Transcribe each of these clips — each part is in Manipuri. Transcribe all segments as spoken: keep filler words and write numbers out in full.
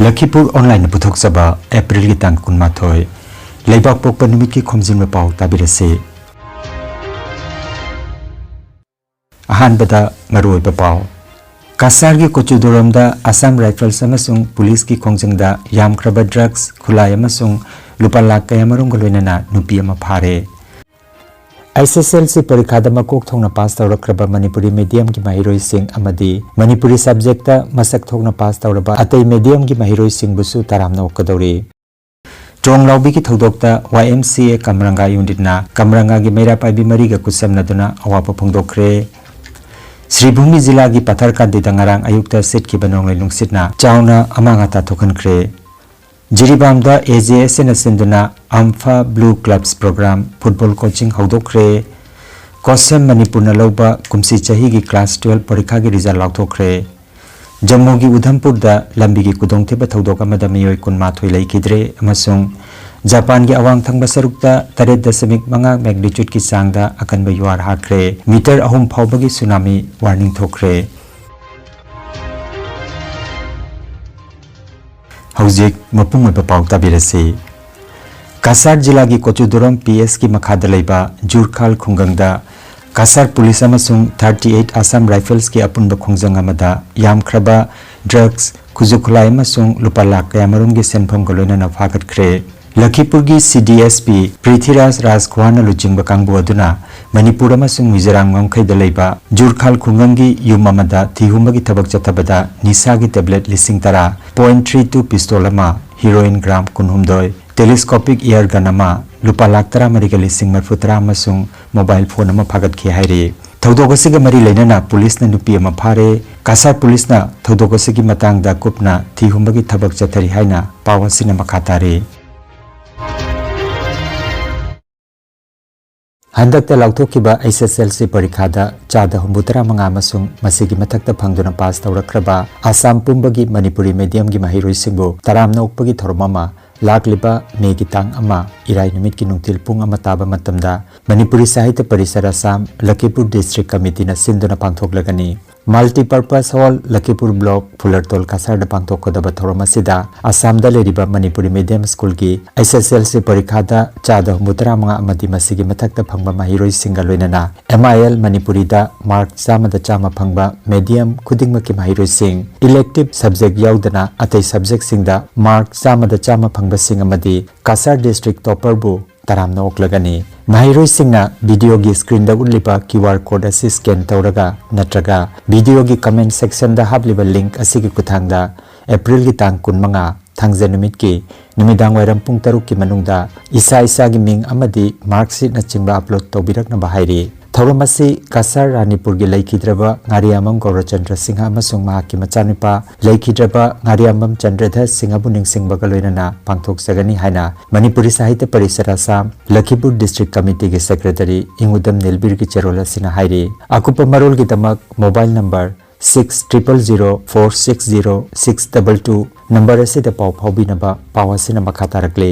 ꯂꯈꯤꯄꯨꯔ ꯑꯣꯟꯂꯥꯏꯟꯅ ꯄꯨꯊꯣꯛꯆꯕ ꯑꯦꯄ꯭ꯔꯤꯜꯒꯤ ꯇꯥꯡ ꯀꯨꯟꯃꯥꯊꯣꯏ, ꯂꯩꯕꯥꯛꯄꯣꯛꯄ ꯅꯨꯃꯤꯠꯀꯤ ꯈꯣꯝꯖꯤꯟꯕ ꯄꯥꯎ ꯇꯥꯕꯤꯔꯁꯤ꯫ ꯑꯍꯥꯟꯕꯗ ꯃꯔꯨꯑꯣꯏꯕ ꯄꯥꯎ꯫ ꯀꯁꯥꯔꯒꯤ ꯀꯣꯆꯨꯗꯣꯔꯣꯝꯗ ꯑꯁꯥꯝ ꯔꯥꯏꯐꯜꯁ ꯑꯃꯁꯨꯡ ꯄꯨꯂꯤꯁꯀꯤ ꯈꯣꯡꯖꯪꯗ ꯌꯥꯝꯈ꯭ꯔꯕ ꯗ꯭ꯔꯒꯁ, ꯈꯨꯠꯂꯥꯏ ꯑꯃꯁꯨꯡ ꯂꯨꯄꯥ ꯂꯥꯈ ꯀꯌꯥꯃꯔꯨꯝꯒ ꯂꯣꯏꯅꯅ ꯅꯨꯄꯤ ꯑꯃ ꯐꯥꯔꯦ꯫ ꯑꯦꯁ ꯑꯦꯁ ꯑꯦꯜ ꯁꯤ ꯄꯔꯤꯈꯥꯗ ꯃꯀꯣꯛ ꯊꯣꯡꯅ ꯄꯥꯁ ꯇꯧꯔꯛꯈ꯭ꯔꯕ ꯃꯅꯤꯄꯨꯔꯤ ꯃꯤꯗꯤꯌꯝꯒꯤ ꯃꯍꯩꯔꯣꯏꯁꯤꯡ ꯑꯃꯗꯤ ꯃꯅꯤꯄꯨꯔꯤ ꯁꯕꯖꯦꯛꯇ ꯃꯁꯛ ꯊꯣꯛꯅ ꯄꯥꯁ ꯇꯧꯔꯕ ꯑꯇꯩ ꯃꯤꯗꯤꯌꯝꯒꯤ ꯃꯍꯩꯔꯣꯏꯁꯤꯡꯕꯨꯁꯨ ꯇꯔꯥꯝꯅ ꯑꯣꯛꯀꯗꯧꯔꯤ꯫ ꯇ꯭ꯔꯣꯡ ꯂꯥꯎꯕꯤꯒꯤ ꯊꯧꯗꯣꯛꯇ ꯋꯥꯏ ꯑꯦꯝ ꯁꯤ ꯑꯦ ꯀꯝꯔꯪꯒꯥ ꯌꯨꯅꯤꯠꯅ ꯀꯝꯔꯪꯒꯥꯒꯤ ꯃꯩꯔꯥ ꯄꯥꯏꯕꯤ ꯃꯔꯤꯒ ꯈꯨꯠꯁꯝꯅꯗꯨꯅ ꯑꯋꯥꯕ ꯐꯣꯡꯗꯣꯛꯈ꯭ꯔꯦ꯫ ꯁ꯭ꯔꯤꯚꯨꯃꯤ ꯖꯤꯂꯥꯒꯤ ꯄꯊꯔꯀꯥꯟꯗꯤꯗ ꯉꯔꯥꯡ ꯑꯌꯨꯛꯇ ꯁꯤꯠꯈꯤꯕ ꯅꯣꯡꯂꯩ ꯅꯨꯡꯁꯤꯠꯅ ꯆꯥꯎꯅ ꯑꯃꯥꯡ ꯑꯇꯥ ꯊꯣꯛꯍꯟꯈ꯭ꯔꯦ꯫ ꯖꯤꯔꯤꯕꯥꯝꯗ ꯑꯦ ꯖꯦ ꯑꯦꯁ ꯑꯦꯅ ꯁꯤꯟꯗꯨꯅ ꯑꯝꯐꯥ ꯕ꯭ꯂꯨ ꯀ꯭ꯂꯕꯁ ꯄ꯭ꯔꯣꯒ꯭ꯔꯥꯝ ꯐꯨꯠꯕꯣꯜ ꯀꯣꯆꯤꯡ ꯍꯧꯗꯣꯛꯈ꯭ꯔꯦ꯫ ꯀꯣꯁꯦꯝ ꯃꯅꯤꯄꯨꯔꯅ ꯂꯧꯕ ꯀꯨꯝꯁꯤ ꯆꯍꯤꯒꯤ ꯀ꯭ꯂꯥꯁ ꯇꯨꯋꯦꯜꯐ ꯄꯔꯤꯈꯥꯒꯤ ꯔꯤꯖꯜ ꯂꯥꯎꯊꯣꯛꯈ꯭ꯔꯦ꯫ ꯖꯝꯃꯨꯒꯤ ꯎꯙꯝꯄꯨꯔꯗ ꯂꯝꯕꯤꯒꯤ ꯈꯨꯗꯣꯡꯊꯤꯕ ꯊꯧꯗꯣꯛ ꯑꯃꯗ ꯃꯤꯑꯣꯏ ꯀꯨꯟꯃꯥꯊꯣꯏ ꯂꯩꯈꯤꯗ꯭ꯔꯦ ꯑꯃꯁꯨꯡ ꯖꯄꯥꯟꯒꯤ ꯑꯋꯥꯡ ꯊꯪꯕ ꯁꯔꯨꯛꯇ ꯇꯔꯦꯠ ꯗꯁꯃꯤꯛ ꯃꯉꯥ ꯃꯦꯒꯅꯤꯆꯨꯠꯀꯤ ꯆꯥꯡꯗ ꯑꯀꯟꯕ ꯌꯨꯍꯥꯔ ꯍꯥꯈ꯭ꯔꯦ꯫ ꯃꯤꯇꯔ ꯑꯍꯨꯝ ꯐꯥꯎꯕꯒꯤ ꯁꯨꯅꯥꯃꯤ ꯋꯥꯔꯅꯤꯡ ꯊꯣꯛꯈ꯭ꯔꯦ꯫ ꯍꯧꯖꯤꯛ ꯃꯄꯨꯡ ꯑꯣꯏꯕ ꯄꯥꯎ ꯇꯥꯕꯤꯔꯁꯤ꯫ ꯀꯁꯥꯔ ꯖꯤꯂꯥꯒꯤ ꯀꯣꯆꯨꯗꯨꯔꯣꯝ ꯄꯤ ꯑꯦꯁꯀꯤ ꯃꯈꯥꯗ ꯂꯩꯕ ꯖꯨꯔꯈꯥꯜ ꯈꯨꯡꯒꯪꯗ ꯀꯁꯥꯔ ꯄꯨꯂꯤꯁ ꯑꯃꯁꯨꯡ ꯊꯥꯔꯇꯤ ꯑꯩꯠ ꯑꯁꯥꯝ ꯔꯥꯏꯐꯜꯁꯀꯤ ꯑꯄꯨꯟꯕ ꯈꯣꯡꯖꯪ ꯑꯃꯗ ꯌꯥꯝꯈ꯭ꯔꯕ ꯗ꯭ꯔꯒꯁ, ꯈꯨꯠꯁꯨ ꯈꯨꯠꯂꯥꯏ ꯑꯃꯁꯨꯡ ꯂꯨꯄꯥ ꯂꯥꯈ ꯀꯌꯥꯃꯔꯨꯝꯒꯤ ꯁꯦꯟꯐꯝꯒ ꯂꯣꯏꯅꯅ ꯐꯥꯒꯠꯈ꯭ꯔꯦ꯫ ꯂꯈꯤꯄꯨꯔꯒꯤ ꯁꯤ ꯗꯤ ꯑꯦꯁ ꯄꯤ ꯄ꯭ꯔꯤꯊꯤꯔꯥꯖ ꯔꯥꯖꯈꯣꯋꯥꯅ ꯂꯨꯆꯤꯡꯕ ꯀꯥꯡꯕꯨ ꯑꯗꯨꯅ ꯃꯅꯤꯄꯨꯔ ꯑꯃꯁꯨꯡ ꯃꯤꯖꯣꯔꯥꯝ ꯉꯝꯈꯩꯗ ꯂꯩꯕ ꯖꯨꯔꯈꯥꯜ ꯈꯨꯡꯒꯪꯒꯤ ꯌꯨꯝ ꯑꯃꯗ ꯊꯤꯍꯨꯝꯕꯒꯤ ꯊꯕꯛ ꯆꯠꯊꯕꯗ ꯅꯤꯁꯥꯒꯤ ꯇꯦꯕ꯭ꯂꯦꯠ ꯂꯤꯁꯤꯡ ꯇꯔꯥ, ꯄꯣꯏꯟꯠ ꯊ꯭ꯔꯤ ꯇꯨ ꯄꯤꯁꯇꯣꯜ ꯑꯃ, ꯍꯤꯔꯣꯏꯟ ꯒ꯭ꯔꯥꯝ ꯀꯨꯟꯍꯨꯝꯗꯣꯏ, ꯇꯦꯂꯤꯁꯀꯣꯄꯤꯛ ꯏꯌꯔ ꯒꯟ ꯑꯃ, ꯂꯨꯄꯥ ꯂꯥꯈ ꯇꯔꯥꯃꯔꯤꯒ ꯂꯤꯁꯤꯡ ꯃꯔꯤꯐꯨꯇꯔꯥ ꯑꯃꯁꯨꯡ ꯃꯣꯕꯥꯏꯜ ꯐꯣꯟ ꯑꯃ ꯐꯥꯒꯠꯈꯤ ꯍꯥꯏꯔꯤ꯫ ꯊꯧꯗꯣꯛ ꯑꯁꯤꯒ ꯃꯔꯤ ꯂꯩꯅꯅ ꯄꯨꯂꯤꯁꯅ ꯅꯨꯄꯤ ꯑꯃ ꯐꯥꯔꯦ꯫ ꯀꯁꯥꯔ ꯄꯨꯂꯤꯁꯅ ꯊꯧꯗꯣꯛ ꯑꯁꯤꯒꯤ ꯃꯇꯥꯡꯗ ꯀꯨꯞꯅ ꯊꯤꯍꯨꯝꯕꯒꯤ ꯊꯕꯛ ꯆꯠꯊꯔꯤ ꯍꯥꯏꯅ ꯄꯥꯎ ꯑꯁꯤꯅ ꯃꯈꯥ ꯇꯥꯔꯤ꯫ ꯍꯟꯗꯛꯇ ꯂꯥꯎꯊꯣꯛꯈꯤꯕ ꯑꯦꯁ ꯑꯦꯁ ꯑꯦꯜ ꯁꯤ ꯄꯔꯤꯈꯥꯗ ꯆꯥꯗ ꯍꯨꯝꯐꯨ ꯇꯔꯥ ꯃꯉꯥ ꯑꯃꯁꯨꯡ ꯃꯁꯤꯒꯤ ꯃꯊꯛꯇ ꯐꯪꯗꯨꯅ ꯄꯥꯁ ꯇꯧꯔꯛꯈ꯭ꯔꯕ ꯑꯁꯥꯝ ꯄꯨꯝꯕꯒꯤ ꯃꯅꯤꯄꯨꯔꯤ ꯃꯤꯗꯤꯌꯝꯒꯤ ꯃꯍꯩꯔꯣꯏꯁꯤꯡꯕꯨ ꯇꯔꯥꯝꯅ ꯑꯣꯛꯄꯒꯤ ꯊꯧꯔꯝ ꯑꯃ ꯂꯥꯛꯂꯤꯕ ꯃꯦꯒꯤ ꯇꯥꯡ ꯑꯃ, ꯏꯔꯥꯏ ꯅꯨꯃꯤꯠꯀꯤ ꯅꯨꯡꯊꯤꯜ ꯄꯨꯡ ꯑꯃ ꯇꯥꯕ ꯃꯇꯝꯗ ꯃꯅꯤꯄꯨꯔꯤ ꯁꯥꯍꯤꯇ꯭ꯌ ꯄꯔꯤꯁꯠ ꯑꯁꯥꯝ, ꯂꯈꯤꯄꯨꯔ ꯗꯤꯁꯇ꯭ꯔꯤꯛ ꯀꯃꯤꯇꯤꯅ ꯁꯤꯟꯗꯨꯅ ꯄꯥꯡꯊꯣꯛꯂꯒꯅꯤ꯫ Multipurpose Hall, ꯂꯈꯤꯄꯨꯔ ꯕ꯭ꯂꯣꯛ, ꯐꯨꯂꯔꯇꯣꯜ ꯀꯁꯥꯔꯗ ꯄꯥꯡꯊꯣꯛꯀꯗꯕ ꯊꯧꯔꯝ ꯑꯁꯤꯗ ꯑꯁꯥꯝꯗ ꯂꯩꯔꯤꯕ ꯃꯅꯤꯄꯨꯔꯤ ꯃꯤꯗꯤꯌꯝ ꯁ꯭ꯀꯨꯜꯒꯤ ꯑꯩꯆ ꯑꯦꯁ ꯑꯦꯜ ꯁꯤ ꯄꯔꯤꯈꯥꯗ ꯆꯥꯗ ꯍꯨꯝꯐꯨꯇꯔꯥ ꯃꯉꯥ ꯑꯃꯗꯤ ꯃꯁꯤꯒꯤ ꯃꯊꯛꯇ ꯐꯪꯕ ꯃꯍꯩꯔꯣꯏꯁꯤꯡꯒ ꯂꯣꯏꯅꯅ ꯑꯦꯝ ꯑꯥꯏ ꯑꯦꯜ ꯃꯅꯤꯄꯨꯔꯤꯗ ꯃꯥꯔꯛ ꯆꯥꯝꯃꯗ ꯆꯥꯝꯃ ꯐꯪꯕ ꯃꯤꯗꯤꯌꯝ ꯈꯨꯗꯤꯡꯃꯛꯀꯤ ꯃꯍꯩꯔꯣꯏꯁꯤꯡ, ꯏꯂꯦꯛꯇꯤꯚ ꯁꯕꯖꯦꯛ ꯌꯥꯎꯗꯅ ꯑꯇꯩ ꯁꯕꯖꯦꯛꯁꯤꯡꯗ ꯃꯥꯔꯛ ꯆꯥꯝꯃꯗ ꯆꯥꯝꯃ ꯐꯪꯕꯁꯤꯡ ꯑꯃꯗꯤ ꯀꯁꯥꯔ ꯗꯤꯁꯇ꯭ꯔꯤꯛ ꯇꯣꯄꯔꯕꯨ ꯇꯔꯥꯝꯅ ꯑꯣꯛꯂꯒꯅꯤ꯫ ꯃꯍꯩꯔꯣꯏꯁꯤꯡꯅ ꯚꯤꯗꯤꯑꯣꯒꯤ ꯁ꯭ꯀ꯭ꯔꯤꯟꯗ ꯎꯠꯂꯤꯕ ꯀ꯭ꯌꯨ ꯑꯥꯔ ꯀꯣꯗ ꯑꯁꯤ ꯁ꯭ꯀꯦꯟ ꯇꯧꯔꯒ ꯅꯠꯇ꯭ꯔꯒ ꯚꯤꯗꯤꯑꯣꯒꯤ ꯀꯃꯦꯟ ꯁꯦꯛꯁꯟꯗ ꯍꯥꯞꯂꯤꯕ ꯂꯤꯡꯛ ꯑꯁꯤꯒꯤ ꯈꯨꯠꯊꯥꯡꯗ ꯑꯦꯄ꯭ꯔꯤꯜꯒꯤ ꯇꯥꯡ ꯀꯨꯟꯃꯉꯥ, ꯊꯥꯡꯖ ꯅꯨꯃꯤꯠꯀꯤ ꯅꯨꯃꯤꯗꯥꯡ ꯋꯥꯏꯔꯝ ꯄꯨꯡ ꯇꯔꯨꯛꯀꯤ ꯃꯅꯨꯡꯗ ꯏꯁꯥ ꯏꯁꯥꯒꯤ ꯃꯤꯡ ꯑꯃꯗꯤ ꯃꯥꯔꯛꯁꯤꯠꯅꯆꯤꯡꯕ ꯑꯞꯂꯣꯗ ꯇꯧꯕꯤꯔꯛꯅꯕ ꯍꯥꯏꯔꯤ꯫ ꯊꯧꯔꯝ ꯑꯁꯤ ꯀꯁꯥꯔ ꯔꯥꯅꯤꯄꯨꯔꯒꯤ ꯂꯩꯈꯤꯗ꯭ꯔꯕ ꯉꯥꯔꯤꯌꯥꯝꯕꯝ ꯒꯧꯔꯆꯟꯗ꯭ꯔ ꯁꯤꯡꯍ ꯑꯃꯁꯨꯡ ꯃꯍꯥꯛꯀꯤ ꯃꯆꯥꯅꯨꯄꯥ ꯂꯩꯈꯤꯗ꯭ꯔꯕ ꯉꯥꯔꯤꯌꯥꯝꯕꯝ ꯆꯟꯗ꯭ꯔꯙꯔ ꯁꯤꯡꯍꯕꯨ ꯅꯤꯡꯁꯤꯡꯕꯒ ꯂꯣꯏꯅꯅ ꯄꯥꯡꯊꯣꯛꯆꯒꯅꯤ ꯍꯥꯏꯅ ꯃꯅꯤꯄꯨꯔꯤ ꯁꯥꯍꯤꯇ꯭ꯌ ꯄꯔꯤꯁꯠ ꯑꯁꯥꯝ ꯂꯈꯤꯄꯨꯔ ꯗꯤꯁꯇ꯭ꯔꯤꯛ ꯀꯃꯤꯇꯤꯒꯤ ꯁꯦꯀ꯭ꯔꯦꯇꯔꯤ ꯏꯉꯨꯗꯝ ꯅꯤꯜꯕꯤꯔꯒꯤ ꯆꯦꯔꯣꯜ ꯑꯁꯤꯅ ꯍꯥꯏꯔꯤ꯫ ꯑꯀꯨꯞꯄ ꯃꯔꯣꯜꯒꯤꯗꯃꯛ mobile number six triple zero four six zero six double two number ꯑꯁꯤꯗ ꯄꯥꯎ ꯐꯥꯎꯕꯤꯅꯕ ꯄꯥꯎ ꯑꯁꯤꯅ ꯃꯈꯥ ꯇꯥꯔꯛꯂꯤ꯫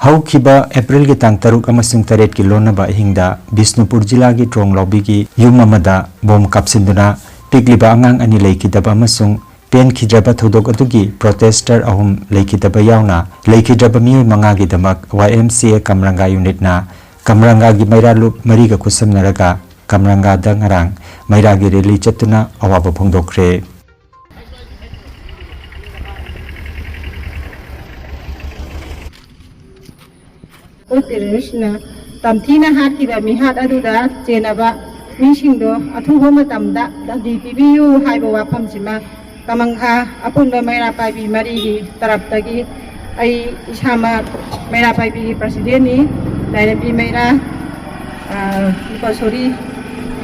ꯍꯧꯈꯤꯕ ꯑꯦꯄ꯭ꯔꯤꯜꯒꯤ ꯇꯥꯡ ꯇꯔꯨꯛ ꯑꯃꯁꯨꯡ ꯇꯔꯦꯠꯀꯤ ꯂꯣꯟꯅꯕ ꯑꯍꯤꯡꯗ ꯕꯤꯁꯅꯨꯄꯨꯔ ꯖꯤꯂꯥꯒꯤ ꯇ꯭ꯔꯣꯡꯂꯥꯎꯕꯤꯒꯤ ꯌꯨꯝ ꯑꯃꯗ ꯕꯣꯝ ꯀꯥꯞꯁꯤꯟꯗꯨꯅ ꯄꯤꯛꯂꯤꯕ ꯑꯉꯥꯡ ꯑꯅꯤ ꯂꯩꯈꯤꯗꯕ ꯑꯃꯁꯨꯡ ꯄꯦꯟꯈꯤꯗ꯭ꯔꯕ ꯊꯧꯗꯣꯛ ꯑꯗꯨꯒꯤ ꯄ꯭ꯔꯣꯇꯦꯁꯇꯔ ꯑꯍꯨꯝ ꯂꯩꯈꯤꯗꯕ ꯌꯥꯎꯅ ꯂꯩꯈꯤꯗ꯭ꯔꯕ ꯃꯤꯑꯣꯏ ꯃꯉꯥꯒꯤꯗꯃꯛ ꯋꯥꯏ ꯑꯦꯝ ꯁꯤ ꯑꯦ ꯀꯝꯔꯪꯒꯥ ꯌꯨꯅꯤꯠꯅ ꯀꯝꯔꯪꯒꯥꯒꯤ ꯃꯩꯔꯥꯂꯨꯞ ꯃꯔꯤꯒ ꯈꯨꯠꯁꯝꯅꯔꯒ ꯀꯝꯔꯪꯒꯥꯗ ꯉꯔꯥꯡ ꯃꯩꯔꯥꯒꯤ ꯔꯦꯂꯤ ꯆꯠꯇꯨꯅ ꯑꯋꯥꯕ ꯐꯣꯡꯗꯣꯛꯈ꯭ꯔꯦ꯫ ꯑꯩꯈꯣꯏ ꯇꯦꯔꯣꯔꯤꯁꯅ ꯇꯝꯊꯤꯅ ꯍꯥꯠꯈꯤꯕ ꯃꯤꯍꯥꯠ ꯑꯗꯨꯗ ꯆꯦꯟꯅꯕ ꯃꯤꯁꯤꯡꯗꯣ ꯑꯊꯨꯕ ꯃꯇꯝꯗ ꯗꯟꯗꯤ ꯄꯤꯕꯤꯌꯨ ꯍꯥꯏꯕ ꯋꯥꯐꯝꯁꯤꯃ ꯀꯃꯪꯈꯥ ꯑꯄꯨꯟꯕ ꯃꯩꯔꯥ ꯄꯥꯏꯕꯤ ꯃꯔꯤꯒꯤ ꯇꯔꯞꯇꯒꯤ ꯑꯩ ꯏꯁꯥꯃꯛ ꯃꯩꯔꯥ ꯄꯥꯏꯕꯤꯒꯤ ꯄ꯭ꯔꯁꯤꯗꯦꯟꯅꯤ, ꯂꯥꯏꯔꯦꯝꯕꯤ ꯃꯩꯔꯥ, ꯑ, ꯂꯨꯄꯥꯁꯣꯔꯤ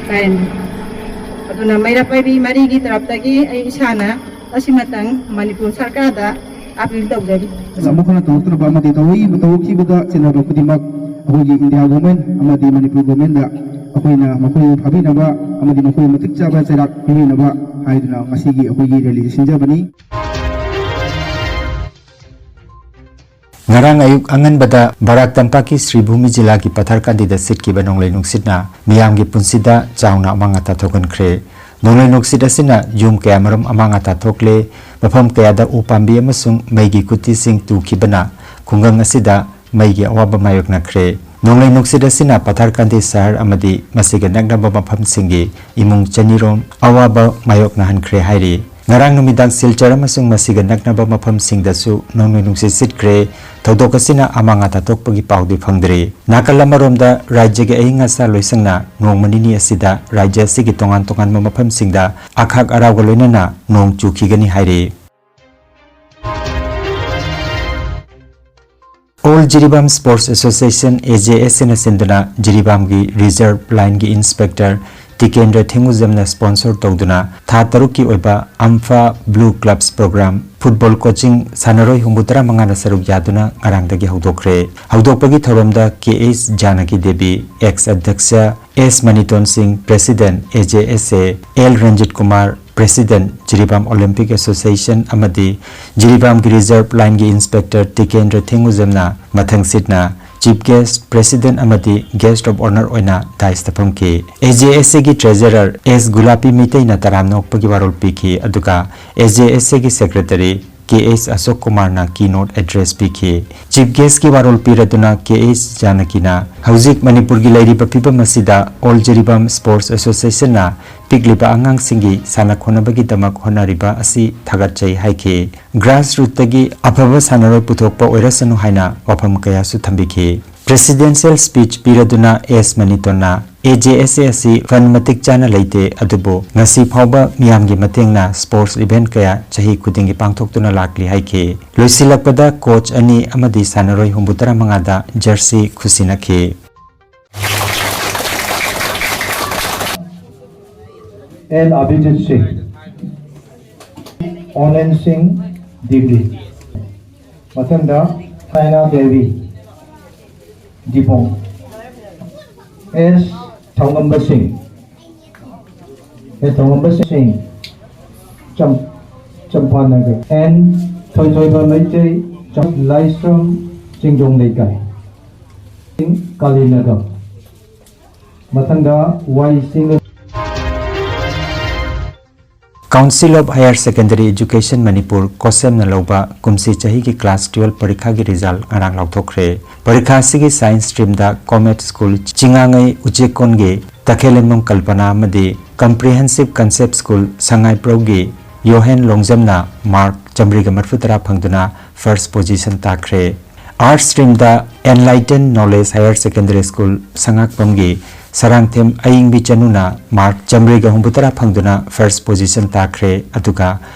ꯂꯥꯏꯔꯦꯝꯕꯤ꯫ ꯑꯗꯨꯅ ꯃꯩꯔꯥ ꯄꯥꯏꯕꯤ ꯃꯔꯤꯒꯤ ꯇꯔꯞꯇꯒꯤ ꯑꯩ ꯏꯁꯥꯅ ꯑꯁꯤꯃꯇꯪ ꯃꯅꯤꯄꯨꯔ ꯁꯔꯀꯥꯔꯗ ꯑꯥꯄꯤꯜ ꯇꯧꯖꯔꯤ꯫ ꯑꯃꯨꯛ ꯍꯟꯅ ꯇꯧꯔꯛꯇꯅꯕ ꯑꯃꯗꯤ ꯇꯧꯔꯛꯏ-, ꯇꯧꯔꯛꯈꯤꯕꯗ ꯆꯦꯟꯅꯕ ꯈꯨꯗꯤꯡꯃꯛ ꯑꯩꯈꯣꯏꯒꯤ ꯏꯟꯗꯤꯌꯥ ꯒꯣꯔꯃꯦꯟ ꯑꯃꯗꯤ ꯃꯅꯤꯄꯨꯔ ꯒꯣꯔꯃꯦꯟꯗ ꯑꯩꯈꯣꯏꯅ ꯃꯈꯣꯏꯕꯨ ꯐꯥꯕꯤꯅꯕ ꯑꯃꯗꯤ ꯃꯈꯣꯏ ꯃꯇꯤꯛ ꯆꯥꯕ ꯆꯩꯔꯥꯛ ꯄꯤꯕꯤꯅꯕ ꯍꯥꯏꯗꯨꯅ ꯉꯁꯤꯒꯤ ꯑꯩꯈꯣꯏꯒꯤ ꯔꯦꯂꯤꯁꯤ ꯁꯤꯟꯖꯕꯅꯤ꯫ ꯉꯔꯥꯡ ꯑꯌꯨꯛ ꯑꯉꯟꯕꯗ ꯕꯔꯥꯛ ꯇꯝꯄꯥꯛꯀꯤ ꯁ꯭ꯔꯤꯚꯨꯃꯤ ꯖꯤꯂꯥꯒꯤ ꯄꯊꯔꯀꯥꯟꯗꯤꯗ ꯁꯤꯠꯈꯤꯕ ꯅꯣꯡꯂꯩ ꯅꯨꯡꯁꯤꯠꯅ ꯃꯤꯌꯥꯝꯒꯤ ꯄꯨꯟꯁꯤꯗ ꯆꯥꯎꯅ ꯑꯃꯥꯡ ꯑꯇꯥ ꯊꯣꯛꯍꯟꯈ꯭ꯔꯦ꯫ ꯅꯣꯡꯂꯩ ꯅꯨꯡꯁꯤꯠ ꯑꯁꯤꯅ ꯌꯨꯝ ꯀꯌꯥꯃꯔꯨꯝ ꯑꯃꯥꯡ ꯑꯇꯥ ꯊꯣꯛꯂꯦ꯫ ꯃꯐꯝ ꯀꯌꯥꯗ ꯎ ꯄꯥꯝꯕꯤ ꯑꯃꯁꯨꯡ ꯃꯩꯒꯤ ꯈꯨꯠꯇꯤꯁꯤꯡ ꯇꯨꯈꯤꯕꯅ ꯈꯨꯡꯒꯪ ꯑꯁꯤꯗ ꯃꯩꯒꯤ ꯑꯋꯥꯕ ꯃꯥꯌꯣꯛꯅꯈ꯭ꯔꯦ꯫ ꯅꯣꯡꯂꯩ ꯅꯨꯡꯁꯤꯠ ꯑꯁꯤꯅ ꯄꯊꯔꯀꯥꯟꯗꯤ ꯁꯍꯔ ꯑꯃꯗꯤ ꯃꯁꯤꯒ ꯅꯛꯅꯕ ꯃꯐꯝꯁꯤꯡꯒꯤ ꯏꯃꯨꯡ ꯆꯅꯤꯔꯣꯝ ꯑꯋꯥꯕ ꯃꯥꯌꯣꯛꯅꯍꯟꯈ꯭ꯔꯦ ꯍꯥꯏꯔꯤ꯫ ꯉꯔꯥꯡ ꯅꯨꯃꯤꯗꯥꯡ ꯁꯤꯜꯆꯔ ꯑꯃꯁꯨꯡ ꯃꯁꯤꯒ ꯅꯛꯅꯕ ꯃꯐꯝꯁꯤꯡꯗꯁꯨ ꯅꯣꯡꯂꯩ ꯅꯨꯡꯁꯤꯠ ꯁꯤꯠꯈ꯭ꯔꯦ꯫ ꯊꯧꯗꯣꯛ ꯑꯁꯤꯅ ꯑꯃꯥꯡ ꯑꯇꯥ ꯊꯣꯛꯄꯒꯤ ꯄꯥꯎꯗꯤ ꯐꯪꯗ꯭ꯔꯤ꯫ ꯅꯥꯀꯜ ꯑꯃꯔꯣꯝꯗ ꯔꯥꯖ꯭ꯌꯒꯤ ꯑꯏꯪ ꯑꯁꯥ ꯂꯣꯏꯁꯪꯅ ꯅꯣꯡꯃ ꯅꯤꯅꯤ ꯑꯁꯤꯗ ꯔꯥꯖ꯭ꯌ ꯑꯁꯤꯒꯤ ꯇꯣꯉꯥꯟ ꯇꯣꯉꯥꯟꯕ ꯃꯐꯝꯁꯤꯡꯗ ꯑꯈꯥꯛ ꯑꯔꯥꯎꯒ ꯂꯣꯏꯅꯅ ꯅꯣꯡ ꯆꯨꯈꯤꯒꯅꯤ ꯍꯥꯏꯔꯤ꯫ All Jiribam Sports Association, A J S A ꯅ ꯁꯤꯟꯗꯨꯅ ꯖꯤꯔꯤꯕꯥꯝꯒꯤ ꯔꯤꯖꯔꯚ ꯂꯥꯏꯟꯒꯤ ꯏꯟꯁꯄꯦꯛꯇꯔ ꯇꯤꯀꯦꯟꯗ꯭ꯔ ꯊꯦꯡꯉꯨꯖꯝꯅ ꯁ꯭ꯄꯣꯟꯁꯔ ꯇꯧꯗꯨꯅ ꯊꯥ ꯇꯔꯨꯛꯀꯤ ꯑꯣꯏꯕ ꯑꯝꯐꯥ ꯕ꯭ꯂꯨ ꯀ꯭ꯂꯕꯁ ꯄ꯭ꯔꯣꯒ꯭ꯔꯥꯝ ꯐꯨꯠꯕꯣꯜ ꯀꯣꯆꯤꯡ ꯁꯥꯟꯅꯔꯣꯏ ꯍꯨꯝꯐꯨ ꯇꯔꯥ ꯃꯉꯥꯅ ꯁꯔꯨꯛ ꯌꯥꯗꯨꯅ ꯉꯔꯥꯡꯗꯒꯤ ꯍꯧꯗꯣꯛꯈ꯭ꯔꯦ꯫ ꯍꯧꯗꯣꯛꯄꯒꯤ ꯊꯧꯔꯝꯗ K H Janaki Devi, ex ꯑꯗ꯭ꯌꯛꯁ S Maniton Singh, president, A J S A, L Ranjit Kumar, president, Jiribam Olympic association ꯑꯃꯗꯤ ꯖꯤꯔꯤꯕꯥꯝꯒꯤ ꯔꯤꯖꯔꯚ ꯂꯥꯏꯟꯒꯤ ꯏꯟꯁꯄꯦꯛꯇꯔ ꯇꯤꯀꯦꯟꯗ꯭ꯔ ꯊꯦꯡꯉꯨꯖꯝꯅ ꯃꯊꯪꯁꯤꯠꯅ ꯆꯤꯐ ꯒꯦꯁ꯭ꯠ, ꯄ꯭ꯔꯦꯁꯤꯗꯦꯟꯠ ꯑꯃꯗꯤ ꯒꯦꯁ꯭ꯠ ꯑꯣꯐ ꯑꯣꯅꯔ ꯑꯣꯏꯅ ꯗꯥꯏꯁꯇ ꯐꯝꯈꯤ꯫ ꯑꯦ ꯖꯦ ꯑꯦꯁ ꯑꯦꯒꯤ ꯇ꯭ꯔꯦꯖꯔꯔ ꯑꯦꯁ ꯒꯨꯂꯥꯄꯤ ꯃꯩꯇꯩꯅ ꯇꯔꯥꯝꯅ ꯑꯣꯛꯄꯒꯤ ꯋꯥꯔꯣꯜ ꯄꯤꯈꯤ, ꯑꯗꯨꯒ ꯑꯦ ꯖꯦ ꯑꯦꯁ ꯑꯦꯒꯤ ꯁꯦꯀ꯭ꯔꯦꯇꯔꯤ ꯀꯦ ꯑꯩꯆ ꯑꯁꯣꯛ ꯀꯨꯃꯥꯔꯅ ꯀꯤ ꯅꯣꯠ ꯑꯦꯗ꯭ꯔꯦꯁ ꯄꯤꯈꯤ꯫ ꯆꯤꯐ ꯒꯦꯁ꯭ꯠꯀꯤ ꯋꯥꯔꯣꯜ ꯄꯤꯔꯗꯨꯅ ꯀꯦ ꯑꯩꯆ ꯖꯥꯅꯀꯤꯅ ꯍꯧꯖꯤꯛ ꯃꯅꯤꯄꯨꯔꯒꯤ ꯂꯩꯔꯤꯕ ꯐꯤꯕꯝ ꯑꯁꯤꯗ ꯑꯣꯜ ꯖꯤꯔꯤꯕꯥꯝ ꯁ꯭ꯄꯣꯔꯠꯁ ꯑꯦꯁꯣꯁꯤꯌꯦꯁꯟꯅ ꯄꯤꯛꯂꯤꯕ ꯑꯉꯥꯡꯁꯤꯡꯒꯤ ꯁꯥꯟꯅ ꯈꯣꯠꯅꯕꯒꯤꯗꯃꯛ ꯍꯣꯠꯅꯔꯤꯕ ꯑꯁꯤ ꯊꯥꯒꯠꯆꯩ ꯍꯥꯏꯈꯤ꯫ ꯒ꯭ꯔꯥꯁ ꯔꯨꯠꯇꯒꯤ ꯑꯐꯕ ꯁꯥꯟꯅꯔꯣꯏ ꯄꯨꯊꯣꯛꯄ ꯑꯣꯏꯔꯁꯅꯨ ꯍꯥꯏꯅ ꯋꯥꯐꯝ ꯀꯌꯥꯁꯨ ꯊꯝꯕꯤꯈꯤ꯫ ꯄ꯭ꯔꯦꯁꯤꯗꯦꯟꯁꯤꯌꯦꯜ ꯁ꯭ꯄꯤꯆ ꯄꯤꯔꯗꯨꯅ ꯑꯦꯁ ꯃꯅꯤꯇꯣꯟꯅ ꯑꯦ ꯖꯦ ꯑꯦꯁ ꯑꯦ ꯑꯁꯤ ꯐꯟꯗ ꯃꯇꯤꯛ ꯆꯥꯅ ꯂꯩꯇꯦ, ꯑꯗꯨꯕꯨ ꯉꯁꯤ ꯐꯥꯎꯕ ꯃꯤꯌꯥꯝꯒꯤ ꯃꯇꯦꯡꯅ ꯁ꯭ꯄꯣꯔꯠꯁ ꯏꯚꯦꯟꯠ ꯀꯌꯥ ꯆꯍꯤ ꯈꯨꯗꯤꯡꯒꯤ ꯄꯥꯡꯊꯣꯛꯇꯨꯅ ꯂꯥꯛꯂꯤ ꯍꯥꯏꯈꯤ꯫ ꯂꯣꯏꯁꯤꯜꯂꯛꯄꯗ ꯀꯣꯆ ꯑꯅꯤ ꯑꯃꯗꯤ ꯁꯥꯟꯅꯔꯣꯏ ꯍꯨꯝꯐꯨ ꯇꯔꯥ ꯃꯉꯥꯗ ꯖꯔꯁꯤ ꯈꯨꯠꯁꯤꯟꯅꯈꯤ꯫ ꯑꯦꯟ ꯑꯚꯤꯖꯤꯠ ꯁꯤꯡ, ꯑꯣꯅꯦꯟ ꯁꯤꯡ, ꯗꯤꯒ꯭ꯔꯤ꯫ ꯃꯊꯪꯗ ꯁꯥꯏꯅꯥ ꯗꯦꯕꯤ, ꯗꯤꯕꯣꯡ꯫ ꯑꯦꯁ ꯊꯧꯉꯝꯕ ꯁꯤꯡ, ꯑꯦ ꯊꯧꯉꯝꯕ ꯁꯤꯡ, ꯆꯝ-, ꯆꯝꯄꯥꯅꯒꯔ꯫ ꯑꯦꯟ ꯊꯣꯏꯊꯣꯏꯕ ꯃꯩꯇꯩ, ꯂꯥꯏꯁ꯭ꯔꯝ ꯆꯤꯡꯗꯣꯡ ꯂꯩꯀꯥꯏ, ꯀꯥꯂꯤꯅꯒꯔ꯫ ꯃꯊꯪꯗ ꯋꯥꯏ ꯁꯤꯡꯅ Council of Higher Secondary Education Manipur, ꯀꯣꯁꯦꯝꯅ ꯂꯧꯕ ꯀꯨꯝꯁꯤ ꯆꯍꯤꯒꯤ class twelve ꯄꯔꯤꯈꯥꯒꯤ result ꯉꯔꯥꯡ ꯂꯥꯎꯊꯣꯛꯈ꯭ꯔꯦ꯫ ꯄꯔꯤꯈꯥ ꯑꯁꯤꯒꯤ science streamꯗ ꯀꯣꯃꯦꯠ ꯁ꯭ꯀꯨꯜ ꯆꯤꯉꯥꯉꯩ ꯎꯆꯦꯛꯀꯣꯟꯒꯤ ꯇꯈꯦꯜꯂꯦꯝꯕꯝ ꯀꯜꯄꯅꯥ ꯑꯃꯗꯤ comprehensive concept ꯁ꯭ꯀꯨꯜ ꯁꯉꯥꯏꯄ꯭ꯔꯧꯒꯤ ꯌꯣꯍꯦꯟ ꯂꯣꯡꯖꯝꯅ mark ꯆꯥꯃꯔꯤꯒ ꯃꯔꯤꯐꯨ ꯇꯔꯥ ꯐꯪꯗꯨꯅ first position ꯇꯥꯈ꯭ꯔꯦ꯫ Arts streamꯗ Enlighten Knowledge Higher Secondary School ꯁꯉꯥꯛꯄꯝꯒꯤ Sarangthem ꯑꯌꯤꯡꯕꯤ ꯆꯅꯨꯅ mark ꯆꯥꯃꯔꯤꯒ ꯍꯨꯝꯐꯨꯇꯔꯥ ꯐꯪꯗꯨꯅ first position ꯇꯥꯈ꯭ꯔꯦ꯫ ꯑꯗꯨꯒ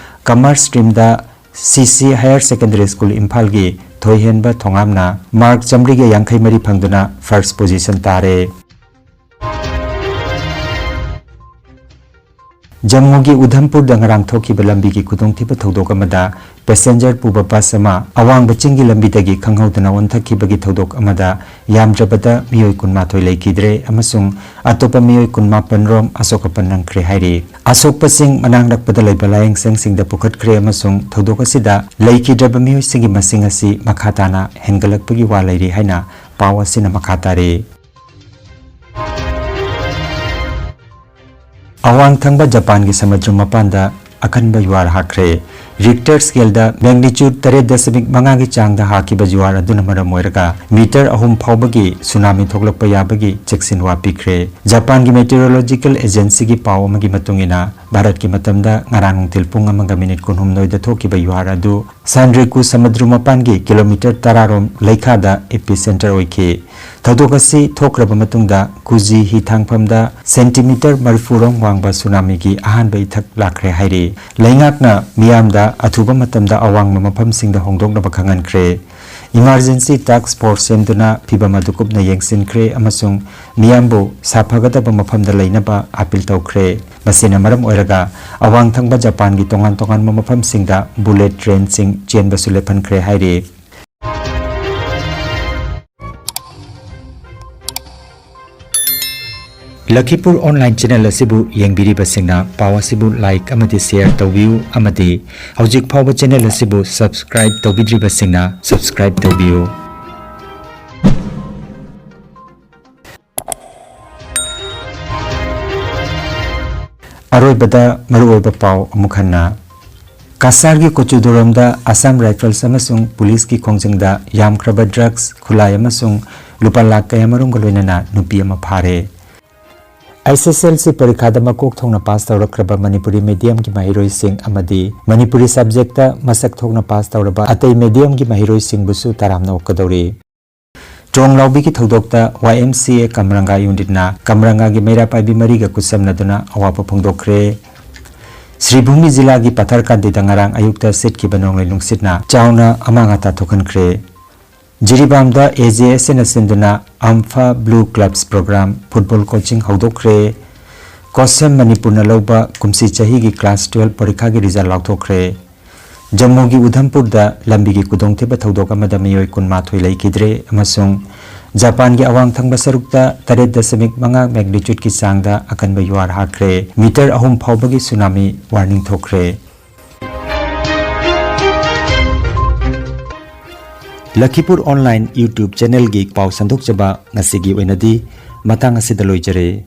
Commerce streamꯗ C C Higher Secondary School ꯏꯝꯐꯥꯜꯒꯤ ꯊꯣꯏꯍꯦꯟꯕ ꯊꯣꯉꯥꯝꯅ mark ꯆꯥꯃꯔꯤꯒ ꯌꯥꯡꯈꯩ ꯃꯔꯤ ꯐꯪꯗꯨꯅ first position ꯇꯥꯔꯦ꯫ ꯖꯝꯃꯨꯒꯤ ꯎꯙꯝꯄꯨꯔꯗ ꯉꯔꯥꯡ ꯊꯣꯛꯈꯤꯕ ꯂꯝꯕꯤꯒꯤ ꯈꯨꯗꯣꯡꯊꯤꯕ ꯊꯧꯗꯣꯛ ꯑꯃꯗ passenger ꯄꯨꯕ bus ꯑꯃ ꯑꯋꯥꯡꯕ ꯆꯤꯡꯒꯤ ꯂꯝꯕꯤꯗꯒꯤ ꯈꯪꯍꯧꯗꯅ ꯑꯣꯟꯊꯛꯈꯤꯕꯒꯤ ꯊꯧꯗꯣꯛ ꯑꯃꯗ ꯌꯥꯝꯗ꯭ꯔꯕꯗ ꯃꯤꯑꯣꯏ ꯀꯨꯟꯃꯥꯊꯣꯏ ꯂꯩꯈꯤꯗ꯭ꯔꯦ ꯑꯃꯁꯨꯡ ꯑꯇꯣꯞꯄ ꯃꯤꯑꯣꯏ ꯀꯨꯟꯃꯥꯄꯟ ꯔꯣꯝ ꯑꯁꯣꯛ ꯑꯄꯟ ꯅꯪꯈ꯭ꯔꯦ ꯍꯥꯏꯔꯤ꯫ ꯑꯁꯣꯛꯄꯁꯤꯡ ꯃꯅꯥꯛ ꯅꯛꯄꯗ ꯂꯩꯕ ꯂꯥꯌꯦꯡꯁꯪꯁꯤꯡꯗ ꯄꯨꯈꯠꯈ꯭ꯔꯦ ꯑꯃꯁꯨꯡ ꯊꯧꯗꯣꯛ ꯑꯁꯤꯗ ꯂꯩꯈꯤꯗ꯭ꯔꯕ ꯃꯤꯑꯣꯏꯁꯤꯡꯒꯤ ꯃꯁꯤꯡ ꯑꯁꯤ ꯃꯈꯥ ꯇꯥꯅ ꯍꯦꯟꯒꯠꯂꯛꯄꯒꯤ ꯋꯥ ꯂꯩꯔꯤ ꯍꯥꯏꯅ ꯄꯥꯎ ꯑꯁꯤꯅ ꯃꯈꯥ ꯇꯥꯔꯤ꯫ ꯑꯋꯥꯡ ꯊꯪꯕ ꯖꯄꯥꯟꯒꯤ ꯁꯃꯨꯗ꯭ꯔ ꯃꯄꯥꯟꯗ ꯑꯀꯟꯕ ꯌꯨꯍꯥꯔ ꯍꯥꯈ꯭ꯔꯦ꯫ Richter scaleꯗ magnitude ꯇꯔꯦꯠ ꯗꯁꯃꯤꯛ ꯃꯉꯥꯒꯤ ꯆꯥꯡꯗ ꯍꯥꯈꯤꯕ ꯌꯨꯍꯥꯔ ꯑꯗꯨꯅ ꯃꯔꯝ ꯑꯣꯏꯔꯒ meter ꯑꯍꯨꯝ ꯐꯥꯎꯕꯒꯤ tsunami ꯊꯣꯛꯂꯛꯄ ꯌꯥꯕꯒꯤ ꯆꯦꯛꯁꯤꯟꯋꯥ ꯄꯤꯈ꯭ꯔꯦ꯫ ꯖꯄꯥꯟꯒꯤ meteorological agencyꯒꯤ ꯄꯥꯎ ꯑꯃꯒꯤ ꯃꯇꯨꯡ ꯏꯟꯅ, ꯚꯥꯔꯠꯀꯤ ꯃꯇꯝꯗ ꯉꯔꯥꯡ ꯅꯨꯡꯊꯤꯜ ꯄꯨꯡ ꯑꯃꯒ ꯃꯤꯅꯤꯠ ꯀꯨꯟꯍꯨꯝꯗꯣꯏꯗ ꯊꯣꯛꯈꯤꯕ ꯌꯨꯍꯥꯔ ꯑꯗꯨ ꯁꯥꯟꯔꯦꯀꯨ ꯁꯃꯨꯗ꯭ꯔ ꯃꯄꯥꯟꯒꯤ kilometre ꯇꯔꯥ ꯔꯣꯝ ꯂꯩꯈꯥꯗ epicenter ꯑꯣꯏꯈꯤ꯫ ꯊꯧꯗꯣꯛ ꯑꯁꯤ ꯊꯣꯛꯈ꯭ꯔꯕ ꯃꯇꯨꯡꯗ ꯀꯨꯖꯤ ꯍꯤꯊꯥꯡꯐꯝꯗ centimetre ꯃꯔꯤꯐꯨ ꯔꯣꯝ ꯋꯥꯡꯕ tsunamiꯒꯤ ꯑꯍꯥꯟꯕ ꯏꯊꯛ ꯂꯥꯛꯈ꯭ꯔꯦ ꯍꯥꯏꯔꯤ꯫ ꯂꯩꯉꯥꯛꯅ ꯃꯤꯌꯥꯝꯗ ꯑꯊꯨꯕ ꯃꯇꯝꯗ ꯑꯋꯥꯡꯕ ꯃꯐꯝꯁꯤꯡꯗ ꯍꯣꯡꯗꯣꯛꯅꯕ ꯈꯪꯍꯟꯈ꯭ꯔꯦ꯫ Emergency task force ꯁꯦꯝꯗꯨꯅ ꯐꯤꯚꯝ ꯑꯗꯨ ꯀꯨꯞꯅ ꯌꯦꯡꯁꯤꯟꯈ꯭ꯔꯦ ꯑꯃꯁꯨꯡ ꯃꯤꯌꯥꯝꯕꯨ ꯁꯥꯐꯒꯗꯕ ꯃꯐꯝꯗ ꯂꯩꯅꯕ appeal ꯇꯧꯈ꯭ꯔꯦ꯫ ꯃꯁꯤꯅ ꯃꯔꯝ ꯑꯣꯏꯔꯒ ꯑꯋꯥꯡ ꯊꯪꯕ ꯖꯄꯥꯟꯒꯤ ꯇꯣꯉꯥꯟ ꯇꯣꯉꯥꯟꯕ ꯃꯐꯝꯁꯤꯡꯗ bullet trainꯁꯤꯡ ꯆꯦꯟꯕꯁꯨ ꯂꯦꯞꯍꯟꯈ꯭ꯔꯦ ꯍꯥꯏꯔꯤ꯫ ꯂꯈꯤꯄꯨꯔ ꯑꯣꯟꯂꯥꯏꯟ ꯆꯦꯅꯦꯜ ꯑꯁꯤꯕꯨ ꯌꯦꯡꯕꯤꯔꯤꯕꯁꯤꯡꯅ ꯄꯥꯎ ꯑꯁꯤꯕꯨ ꯂꯥꯏꯛ ꯑꯃꯗꯤ ꯁꯦꯌꯔ ꯇꯧꯕꯤꯌꯨ ꯑꯃꯗꯤ ꯍꯧꯖꯤꯛ ꯐꯥꯎꯕ ꯆꯦꯅꯦꯜ ꯑꯁꯤꯕꯨ ꯁꯕꯁꯀ꯭ꯔꯥꯏꯕ ꯇꯧꯕꯤꯗ꯭ꯔꯤꯕꯁꯤꯡꯅ ꯁꯕꯁꯀ꯭ꯔꯥꯏꯕ ꯇꯧꯕꯤꯌꯨ꯫ ꯑꯔꯣꯏꯕꯗ ꯃꯔꯨꯑꯣꯏꯕ ꯄꯥꯎ ꯑꯃꯨꯛ ꯍꯟꯅ꯫ ꯀꯁꯥꯔꯒꯤ ꯀꯣꯆꯨꯗꯣꯔꯣꯝꯗ ꯑꯁꯥꯝ ꯔꯥꯏꯐꯜꯁ ꯑꯃꯁꯨꯡ ꯄꯨꯂꯤꯁꯀꯤ ꯈꯣꯡꯖꯪꯗ ꯌꯥꯝꯈ꯭ꯔꯕ ꯗ꯭ꯔꯒꯁ, ꯈꯨꯠꯂꯥꯏ ꯑꯃꯁꯨꯡ ꯂꯨꯄꯥ ꯂꯥꯈ ꯀꯌꯥꯃꯔꯨꯝꯒ ꯂꯣꯏꯅꯅ ꯅꯨꯄꯤ ꯑꯃ ꯐꯥꯔꯦ꯫ ꯑꯦꯁ ꯑꯦꯁ ꯑꯦꯜ ꯁꯤ ꯄꯔꯤꯈꯥꯗ ꯃꯀꯣꯛ ꯊꯣꯡꯅ ꯄꯥꯁ ꯇꯧꯔꯛꯈ꯭ꯔꯕ ꯃꯅꯤꯄꯨꯔꯤ ꯃꯤꯗꯤꯌꯝꯒꯤ ꯃꯍꯩꯔꯣꯏꯁꯤꯡ ꯑꯃꯗꯤ ꯃꯅꯤꯄꯨꯔꯤ ꯁꯕꯖꯦꯛꯇ ꯃꯁꯛ ꯊꯣꯛꯅ ꯄꯥꯁ ꯇꯧꯔꯕ ꯑꯇꯩ ꯃꯤꯗꯤꯌꯝꯒꯤ ꯃꯍꯩꯔꯣꯏꯁꯤꯡꯕꯨꯁꯨ ꯇꯔꯥꯝꯅ ꯑꯣꯛꯀꯗꯧꯔꯤ꯫ ꯇ꯭ꯔꯣꯡ ꯂꯥꯎꯕꯤꯒꯤ ꯊꯧꯗꯣꯛꯇ ꯋꯥꯏ ꯑꯦꯝ ꯁꯤ ꯑꯦ ꯀꯝꯔꯪꯒꯥ ꯌꯨꯅꯤꯠꯅ ꯀꯝꯔꯪꯒꯥꯒꯤ ꯃꯩꯔꯥ ꯄꯥꯏꯕꯤ ꯃꯔꯤꯒ ꯈꯨꯠꯁꯝꯅꯗꯨꯅ ꯑꯋꯥꯕ ꯐꯣꯡꯗꯣꯛꯈ꯭ꯔꯦ꯫ ꯁ꯭ꯔꯤꯚꯨꯃꯤ ꯖꯤꯂꯥꯒꯤ ꯄꯊꯔꯀꯥꯟꯗꯤꯗ ꯉꯔꯥꯡ ꯑꯌꯨꯛꯇ ꯁꯤꯠꯈꯤꯕ ꯅꯣꯡꯂꯩ ꯅꯨꯡꯁꯤꯠꯅ ꯆꯥꯎꯅ ꯑꯃꯥꯡ ꯑꯇꯥ ꯊꯣꯛꯍꯟꯈ꯭ꯔꯦ꯫ ꯖꯤꯔꯤꯕꯥꯝꯗ ꯑꯦ ꯖꯦ ꯑꯦꯁ ꯑꯦꯅ ꯁꯤꯟꯗꯨꯅ ꯑꯝꯐꯥ ꯕ꯭ꯂꯨ ꯀ꯭ꯂꯕꯁ ꯄ꯭ꯔꯣꯒ꯭ꯔꯥꯝ ꯐꯨꯠꯕꯣꯜ ꯀꯣꯆꯤꯡ ꯍꯧꯗꯣꯛꯈ꯭ꯔꯦ꯫ ꯀꯣꯁꯦꯝ ꯃꯅꯤꯄꯨꯔꯅ ꯂꯧꯕ ꯀꯨꯝꯁꯤ ꯆꯍꯤꯒꯤ ꯀ꯭ꯂꯥꯁ ꯇꯨꯋꯦꯜꯐ ꯄꯔꯤꯈꯥꯒꯤ ꯔꯤꯖꯜ ꯂꯥꯎꯊꯣꯛꯈ꯭ꯔꯦ꯫ ꯖꯝꯃꯨꯒꯤ ꯎꯙꯝꯄꯨꯔꯗ ꯂꯝꯕꯤꯒꯤ ꯈꯨꯗꯣꯡꯊꯤꯕ ꯊꯧꯗꯣꯛ ꯑꯃꯗ ꯃꯤꯑꯣꯏ ꯀꯨꯟꯃꯥꯊꯣꯏ ꯂꯩꯈꯤꯗ꯭ꯔꯦ ꯑꯃꯁꯨꯡ ꯖꯄꯥꯟꯒꯤ ꯑꯋꯥꯡ ꯊꯪꯕ ꯁꯔꯨꯛꯇ ꯇꯔꯦꯠ ꯗꯁꯃꯤꯛ ꯃꯉꯥ ꯃꯦꯒꯅꯤꯆꯨꯠꯀꯤ ꯆꯥꯡꯗ ꯑꯀꯟꯕ ꯌꯨꯍꯥꯔ ꯍꯥꯈ꯭ꯔꯦ꯫ ꯃꯤꯇꯔ ꯑꯍꯨꯝ ꯐꯥꯎꯕꯒꯤ ꯁꯨꯅꯥꯃꯤ ꯋꯥꯔꯅꯤꯡ ꯊꯣꯛꯈ꯭ꯔꯦ꯫ ꯂꯈꯤꯄꯨꯔ ꯑꯣꯟꯂꯥꯏꯟ YouTube ꯆꯦꯅꯦꯜꯒꯤ ꯄꯥꯎ ꯁꯟꯗꯣꯛꯆꯕ ꯉꯁꯤꯒꯤ ꯑꯣꯏꯅꯗꯤ ꯃꯇꯥꯡ ꯑꯁꯤꯗ ꯂꯣꯏꯖꯔꯦ꯫